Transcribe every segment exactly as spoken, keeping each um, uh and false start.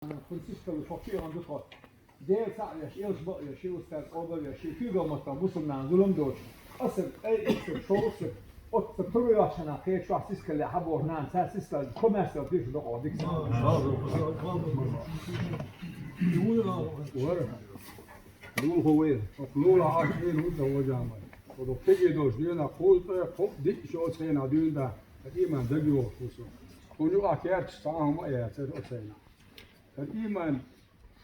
Кхуьнан сискалло шо кхиъна ду тхо. Дела цхьаъ веш, элча бакъвеш, ши устаз къобал веш, ши куьйгалла маттахь бусулба нахана зулам доцуш. Аса, ай, аса, шо аса, оццу туруйошна кхечохь сискалле хьабоху нана, цара сискал комаьршал тешаш докъо дика. Вара. Лулахо вай. Лула ахь хьийна ву ца вожа мара. Оцу кегий долуш дуьйна кхузткъе кхоъ диъ шо оцу хенахь дуьйна да, ткъа иман дага йохуш ву со. Кхунна юкъахь керташ цхьа а хӀума а яцара оцу хенахь. ТӀаккха иман,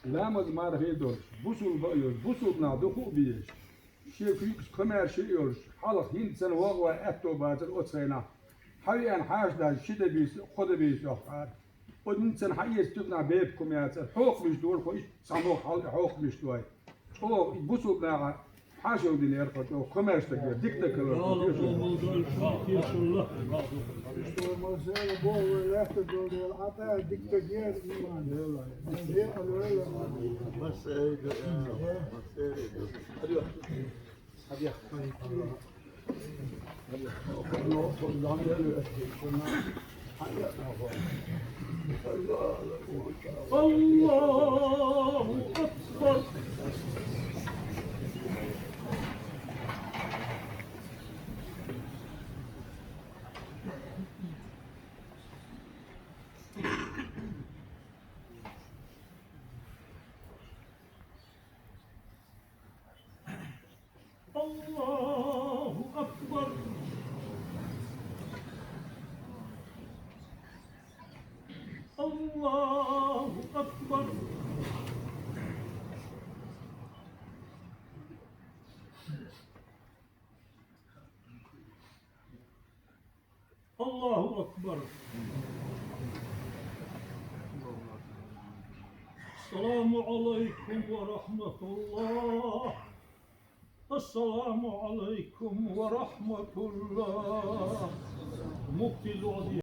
ламаз, марха а долуш, бусулба а йолуш, бусулба нах дукха а безаш, шен куьйгаш комаьрша а йолуш, хьалха хӀинца санна вогӀу вай аьтто бацара оцу хенахь. Хьан веана хьаша даьлча, ши дан бийса, кхо дан бийса йоккхура. Оцу хӀинца санна хьан эца туьхнахь бепиг хӀума яцара, хьокхамаш дора, кхо ишттачу цхьа мохк хьалха хьокхамаш дой. Чо, и бусулба наха хьашалла динера кхо чӀогӀа комаьрша стаг яра, дика стаг хилар кхо тешалла. Иштта вай масала боху, вай лаьттара долу Дела Ӏа тӀе дика стаг яра, иман Дела. Масала. الله أكبر. الله أكبر. الله أكبر. الله أكبر. السلام عليكم ورحمة الله. السلام عليكم ورحمة الله. مفتي العظيم.